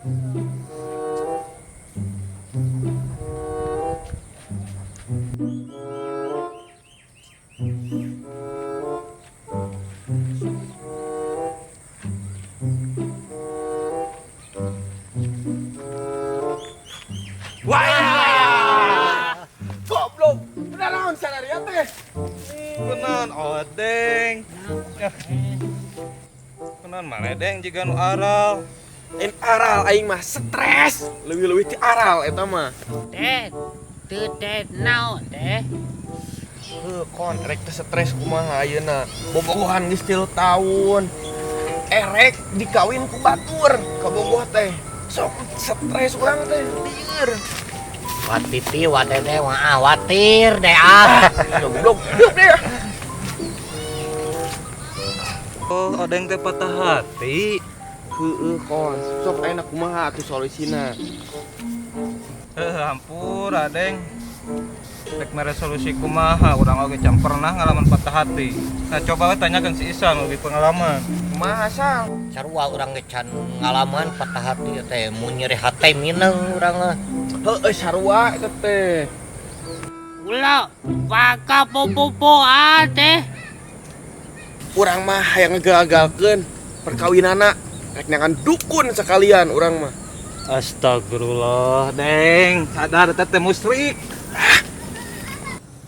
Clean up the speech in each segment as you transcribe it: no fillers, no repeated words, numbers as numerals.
Wah! Goblok. Bener naon sanaria teh? Kunaon odeng. Ya. Kunaon maneh deng jiga nu aral. Lain aral aing mah stres. Leuwih-leuwih ti aral eta mah. Teh, teu teh naon teh? Heuh, kon rek teh stres kumaha ayeuna. Bobogohan geus 3 tahun. Erek dikawin ku batur kabogoh teh. Sok stres urang teh lieur. Watiti wadede mah watir deh ah. Goblok. Hiup deh. Oh, odeng teh patah hati. Heueuh kon, sok ayeuna kumaha atuh solusina? Heuh, hampura deng. Rek mere solusi kumaha, urang oge can pernah ngalaman patah hati. Nah, coba we tanyakeun si Isan lebih pengalaman. Kumaha Sal? Sarua urang ge can ngalaman patah hati teh, mun nyeri hate mineng urang mah. Heueuh sarua eta teh. Ulah baka popopoan teh. Urang mah hayang ngegagalkeun perkawinanna. Rek neangan dukun sekalian urang mah. Astagfirullah, deng. Sadar eta teh musyrik. Ah.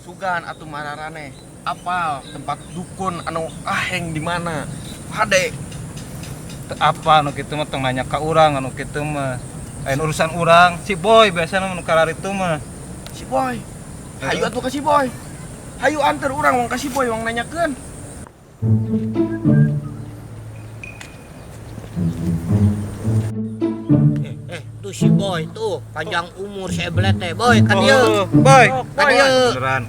Sugan atuh mararaneh. Apal tempat dukun anu aheng di mana? Hade. Teu apa anu kitu mah tong nanya ka urang anu kitu mah. Lain urusan urang, si Boy biasana nu kararitu mah. Si Boy. Hayu atuh ka si Boy. Hayu anter urang wong ka si Boy wong nanyakeun. Tuh si Boy tuh panjang umur si Eblet teh Boy ka dieu. Oh, Boy. Ka dieu. Beneran.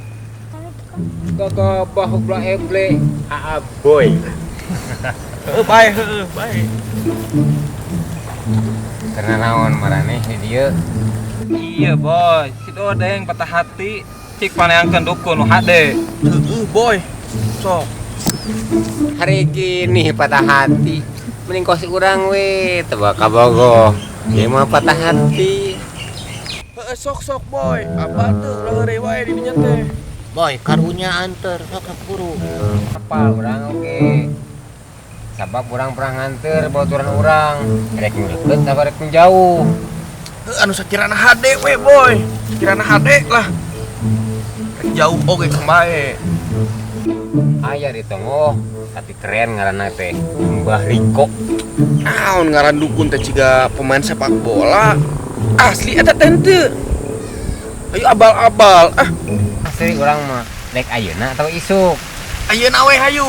Gagabah ulah Eble aa Boy. Heuh bae heueuh bae. Karena naon maraneh di dieu? Iya Boy, si Dodeng patah hati cik paneangkeun dukun nu hade. Heueuh Boy. Sok. Hari gini patah hati. Mending kos urang we teu bakal bogoh. Ieu mah patah hati. Heueuh sok-sok Boy, apa tuh ulah heureuy wae di dinya teh. Boy, karunya anter sok kuru. Apa urang oge. Sabab urang pernah nganter baturan urang. Rek nu deket apa rek nu jauh. Heuh anu sakirana hade we Boy. Sakirana hade lah. Rek jauh oge kembae. Aya di tonggoh, tapi keren ngaranna teh. Mbah Riko. Naon ngaran dukun teh ciga pemain sepak bola. Asli eta teh henteu. Ayo abal-abal ah. Asli urang mah rek ayeuna atawa isuk. Ayeuna we hayu.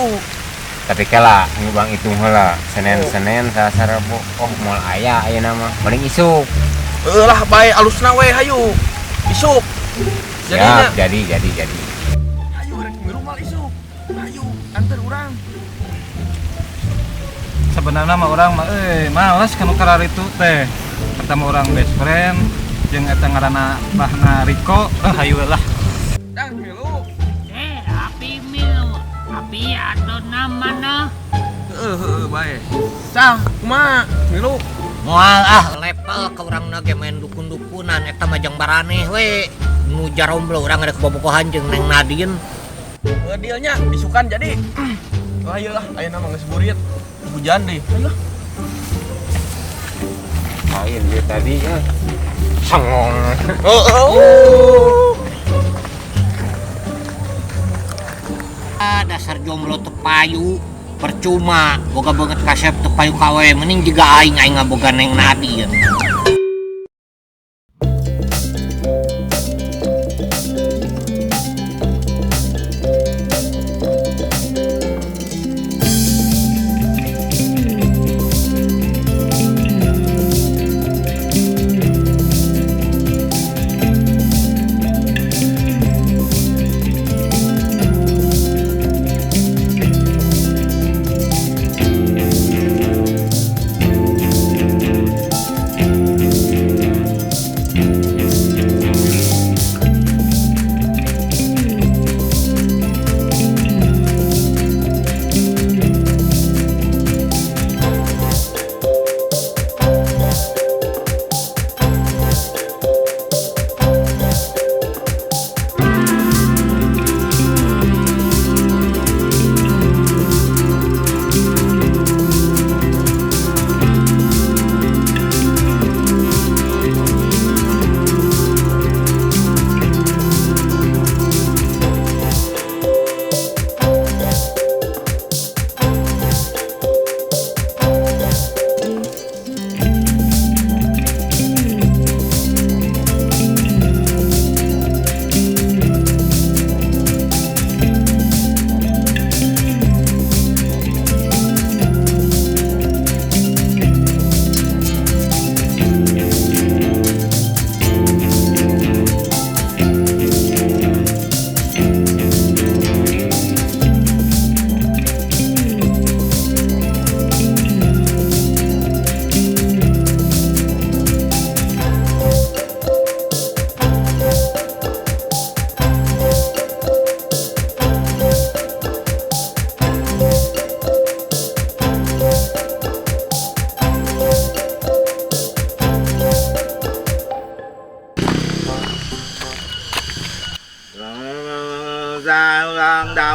Tapi kela ngubang hitung heula. Senin-Senin, Selasa, Rabu. Oh, moal aya ayeuna mah. Paling isuk. Heueuh lah bae alusna we hayu. Isuk. Siap, jadi. Hayu rek milu mal isuk. Hayu anter urang. Sebenarnya mah urang mah euy males kana kararitu teh. Pertama urang best friend jeung eta ngaranna Bahna Riko, hayu lah. Dah milu. Api milu. Api atau namana? Heueuh heueuh bae. Sah, kumaha? Milu. Moal ah level ka urang na ge main dukun-dukunan eta mah jang baraneh we. Nu jaromblo urang rek bobogohan jeung Neng Nadine. Heueuh dealnya isukan jadi. Oh, ayo lah, ayeuna mah geus burit. Hujan deh. Ayo. Lain dia tadi ya. Sengong. Oh, oh. Ah, dasar jomblo tepayu. Percuma boga banget kasep tepayu kawe mending juga aing aing ngaboga Neng Nadine.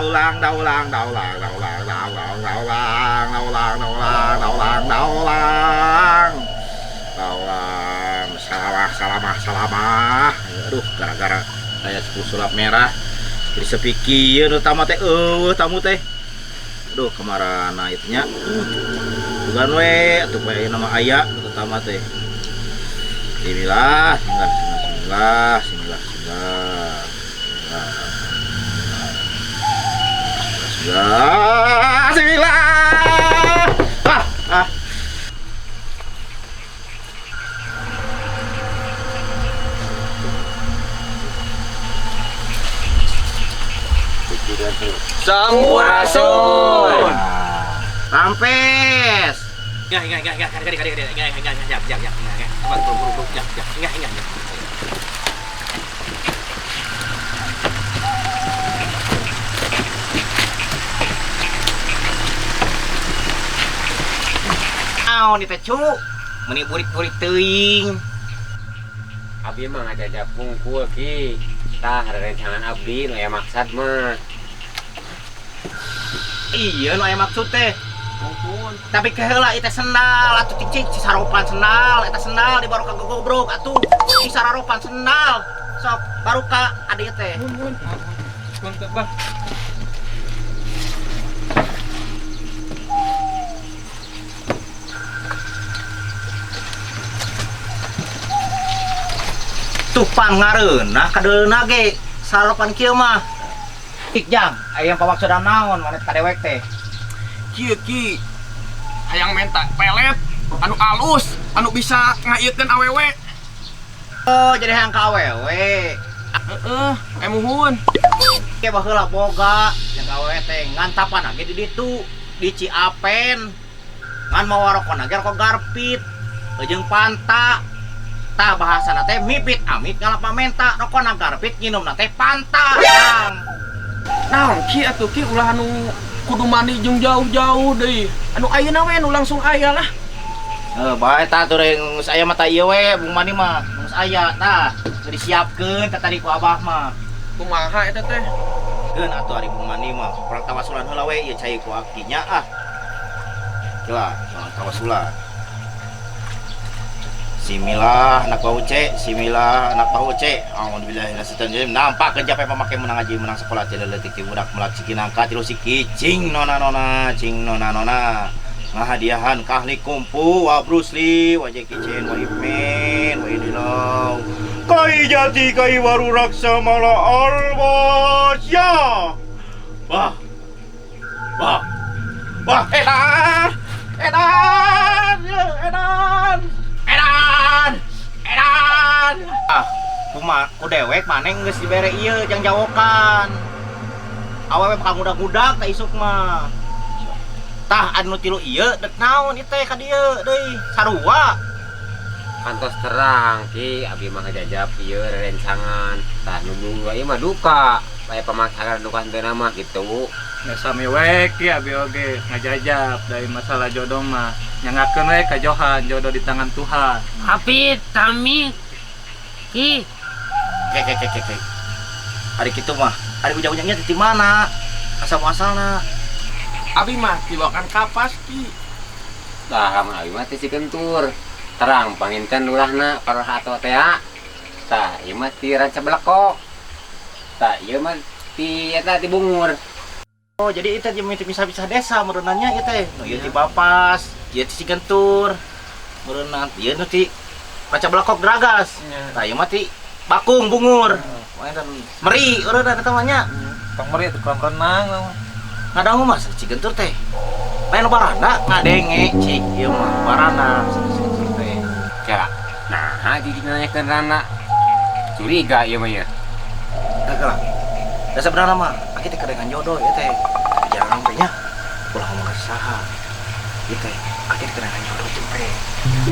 Daulang, daulang, daulang, daulang, daulang, daulang, daulang, daulang, daulang, daulang. Daulang, salamah, salamah, salamah. Aduh, gara-gara saya 10 sulap merah. Jadi sepi kieu nu tamu teh eueuh tamu teh. Aduh, kamarana ieu nya. Bukan we, atuh poe ayeuna mah aya nu utama teh. Bismillah, bismillah, bismillah, bismillah, bismillah. Bismillah, bismillah. Ah, ah. Sampurasun. Rampes. Enggak, enggak, enggak, enggak, enggak, enggak, enggak, enggak, enggak, enggak, enggak, enggak, enggak, enggak, enggak, enggak, enggak, enggak. Naon ieu teh, cu? Meuni burik-burik teuing. Abi mah ngajajab bungkul ki. Tah rerencangan abdi nu aya maksad mah. Iya nu aya maksud teh. Tapi keheula ieu teh sendal atuh cicik saropan sendal eta sendal di baru ka gogobrok atuh. Di sararopan sendal. Sok baru ka adi teh. Punten, Bah. Tuh pangareunah kadeulna ge saropan kieu mah. Cik jang, aya pamaksudan naon maneh ka dewek teh? Kieu ki hayang menta pelet anu alus, anu bisa ngaieutkeun awewe. Oh, jadi hayang ka awewe. Heeh, muhun. Ke baheula boga yang ka awewe teh ngantapan ge di ditu, di Ciapen. Ngan mawa rokona ge rokok garpit, jeung panta. Tah bahasana teh mipit amit ngalapa menta, rokona garpit nginumna teh panta. Jang. Naon ki atuh ki ulah anu kudu mandi jeung jauh-jauh deui. Anu ayeuna we nu langsung aya lah. Heuh, bae tah tuh geus aya mah tah ieu we bung mandi mah. Geus aya tah, geus disiapkeun tah tadi ku abah mah. Kumaha eta teh? Keun atuh ari bung mandi mah. Urang tawasulan heula we ieu cai ku akinya ah. Gila, tawasulan. Similah anak bau C, similah anak bau C. Alhamdulillah minasyaitonir rajim. Nampak kerja pe pamake menang ngaji menang sekolah tidak leutik ti budak melak sikinangka tilu siki cing nona nona cing nona nona. Ngahadiahan ka ahli kungfu wa Bruce Lee wa Jackie Chan wa Ip Man wa Idilong. Kai jati kai waru raksa mala albas ya. Wah. Wah. Wah, edan. Edan. Edan. Edan. Edan. Ah, kuma ku dewek maneh geus dibere ieu jang jawokan. Awewe bakal ngudag-ngudag tah isuk mah. Tah anu tilu ieu dek naon ieu teh ka dieu deui sarua. Kantos terang ki abi mah ngajajab ieu rerencangan. Tah nu dua ieu mah duka. Aya pamaksaran duka henteu mah kitu. Nya sami we ki abi oge ngajajab dari masalah jodoh mah. Nyangakeun we ka Johan, jodoh di tangan Tuhan. Abi tami ki. Ke ke ke ke ke. Ari kitu mah, ari ujang-ujangnya di mana? Asal muasalna. Abi mah tilokan kapas ki. Tah lamun abi mah teh si kentur. Terang panginten lurahna parah atau teh. Tah ieu mah ti Ranca Belekok. Tah ieu mah ti eta ti Bungur. Oh, jadi itu jeung pisah-pisah desa meureunannya ieu teh. Nu ieu ti Bapas, ieu ti Cigentur. Meureunna ieu nu ti Ranca Belekok Dragas. Tah ieu mah ti Bakung Bungur. Panginten meri meureunna eta mah nya. Tong meri atuh kolam renang. Ngadangu mah Cigentur teh. Lain baranda ngadenge cik ieu mah baranda Cigentur teh. Ya. Nah, jadi nanyakeun rana. Curiga ieu mah nya. Gagal. Da sebenarnya mah aki teh kedengan jodoh ieu teh. Jangan teh nya. Ulah ngomong ka saha. Ieu teh aki teh kedengan jodoh teh.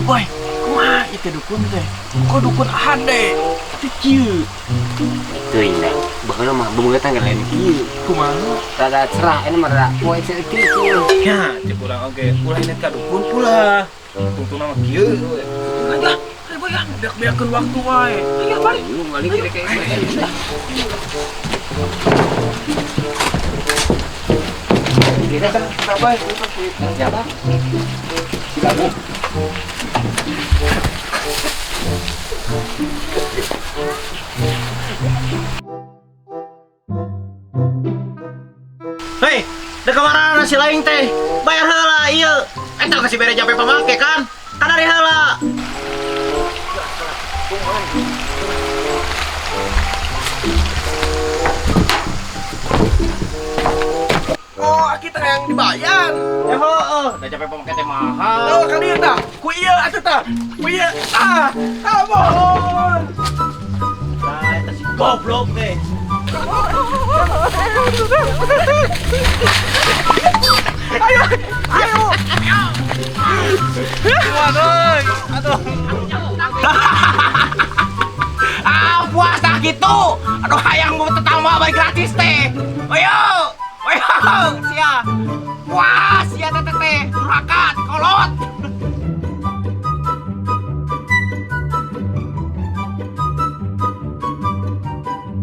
Woi, kumaha ieu teh dukun teh? Kok dukun hade? Tapi kieu. Teuing da. Baheula mah beungeut teh lain kieu. Kumaha? Rada cerah ini mah rada poe saeutik kieu. Ya, cek urang oge ulah ini ka dukun ulah. Tungtungna mah kieu we. Ayo, ayo boy ah, beak-beakeun waktu wae. Ayo balik. Ayo balik kayak. Gitu. Kenapa? Siapa? Si Gabu. Hei, dek kemana si lain teh? Bayar heula ieu. Eta kasih bere jampe pamake kan? Kan dari heula. Oh, kita yang dibayar. Ya heueuh, da jampe pamake teh mahal. Oh, kali tah. Ku ieu atuh tah. Ku ieu. Ah, ampun. Nah, eta si goblok teh. Ayo, ayo. Waduh, aduh. Ah, puas dah gitu. Aduh, hayang mau tetambah baik gratis teh. Ayo.